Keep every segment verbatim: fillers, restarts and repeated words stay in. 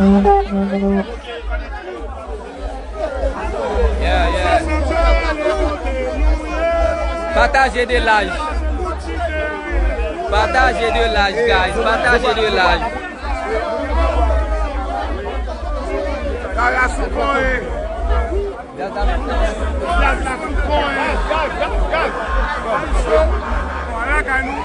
Yeah, yeah. Pataje de live. Pataje de live, guys. Pataje de live. Kara sou kò, eh. Gaz la, gaz la sou kò, eh. Gaz, gaz, gaz. Bon, lakay nou.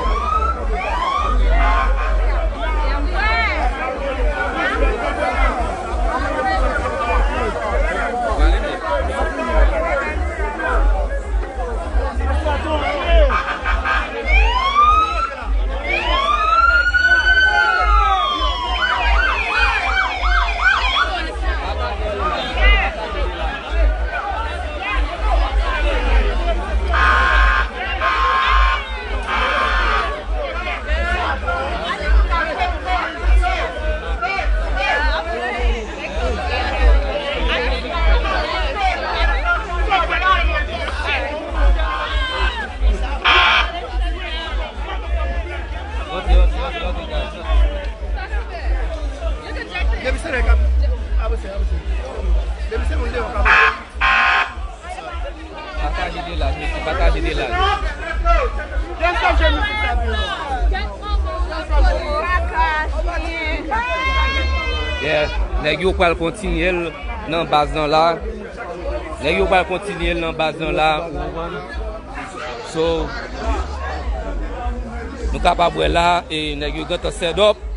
Depi se nèg k ap avanse, avanse. Depi se moun deyò k ap Pataje de live, mesye, pataje de live. Yeah, nèg yo pral kontinye l nan baz lan la. Nèg yo pral kontinye l nan baz lan la. So, nou kapab wè la, e nèg yo gentan set up.